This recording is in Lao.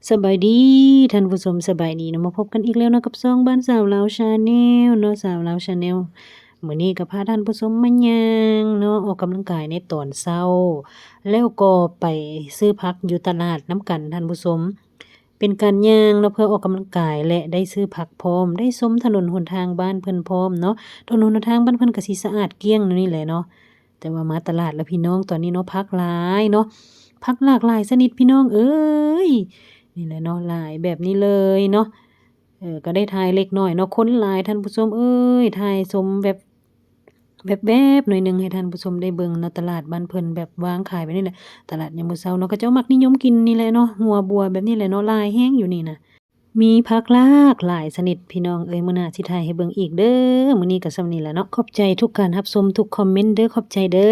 ສະບາຍດີທ່ານຜູ້ຊົມ ສະບາຍດີເນາະ ມາພົບກັນອີກແລ້ວເນາະ ກັບຊ່ອງບ້ານສາວລາວ Channel ເນາະ ສາວລາວ Channel ມື້ນີ້ກໍພາທ່ານຜູ້ຊົມມາຍ່າງເນາະ ອອກກຳລັງກາຍໃນຕອນເຊົ້າ ແລ້ວກໍໄປຊື້ຜັກຢູ່ຕະຫຼາດນຳກັນທ່ານຜູ້ຊົມ. ເປັນການຍ່າງເນາະ ເພື່ອອອກກຳລັງກາຍ ແລະ ໄດ້ຊື້ຜັກພ້ອມ ໄດ້ຊົມຖະໜົນຫົນທາງບ້ານເພິ່ນພ້ອມເນາະ ຖະໜົນຫົນທາງບ້ານເພິ່ນກໍຊິສະອາດກ້ຽງແນວນີ້ແຫຼະເນາະ. ແຕ່ວ່າມາຕະຫຼາດແລ້ວພີ່ນ້ອງ ຕອນນີ້ເນາະ ຜັກຫຼາຍເນາະ ຜັກຫຼາກຫຼາຍຊະນິດພີ່ນ້ອງເອີຍ ນີ້ແຫຼະເນາະ ຫຼາຍແບບນີ້ເລີຍເນາະ. ເອີ ກໍໄດ້ຖ່າຍເລັກນ້ອຍເນາະ ຄົນຫຼາຍທ່ານຜູ້ຊົມເອີຍ ຖ່າຍຊົມແບບ ແວບໆ ໜ້ອຍໜຶ່ງໃຫ້ທ່ານຜູ້ຊົມໄດ້ເບິ່ງເນາະ ຕະຫຼາດບ້ານເພິ່ນແບບວາງຂາຍແບບນີ້ແຫຼະ ຕະຫຼາດຍາມມື້ເຊົ້າເນາະ ເຂົາເຈົ້າມັກນິຍົມກິນນີ້ແຫຼະເນາະ ຫົວບົວແບບນີ້ແຫຼະເນາະ ຫຼາຍແຮງຢູ່ນີ້ນະ ມີຜັກຫຼາກຫຼາຍຊະນິດພີ່ນ້ອງເອີຍ ມື້ໜ້າຊິຖ່າຍໃຫ້ເບິ່ງອີກເດີ ມື້ນີ້ກໍສ່ຳນີ້ແຫຼະເນາະ ຂອບໃຈທຸກການຮັບຊົມ ທຸກຄອມເມັນເດີ ຂອບໃຈເດີ.